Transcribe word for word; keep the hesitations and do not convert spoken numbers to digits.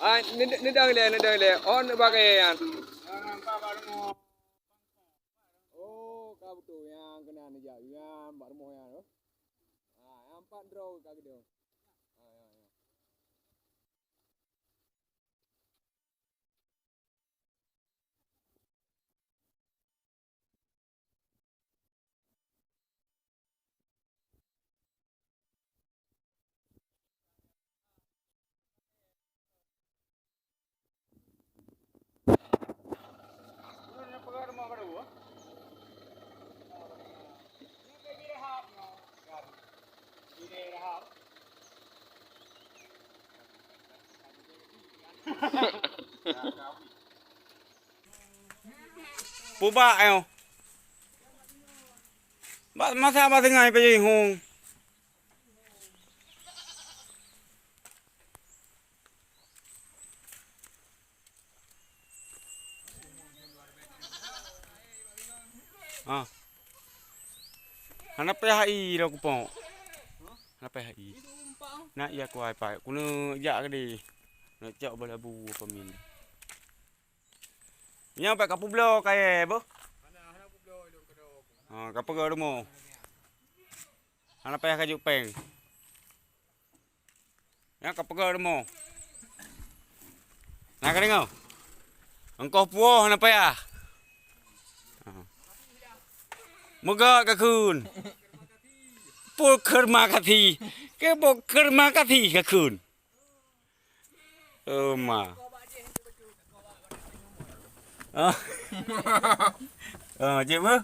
Ah, neudong lé, neudong lé. Oh, neubak kayèe nyan. Oh, ka beutôi nyang keunan neujak, nyang bak rumoh nyan. Ah, nyang pat droe ka geudong. Ah, ya, ya. Pubak nyoe. Bak masa bak singai pih hong. Ah. Hana payah i lôn kupok. Hana payah i. Nak i aku ai pai. Kuneuk jak keudeh. Nak cok boh labu apa min. Nyoe bèk kapeubloe kayèe boh. Ha, kapeugah rumoh. Hana payah kajok péng. Nyan kapeugah rumoh. Na kadeungö? Engkoh puwoe hana payah. Meugot kakheun. Peue kheun makasih? Keupeue kheun makasih kakheun? Oh, ma. Oh. Oh, cit beuh.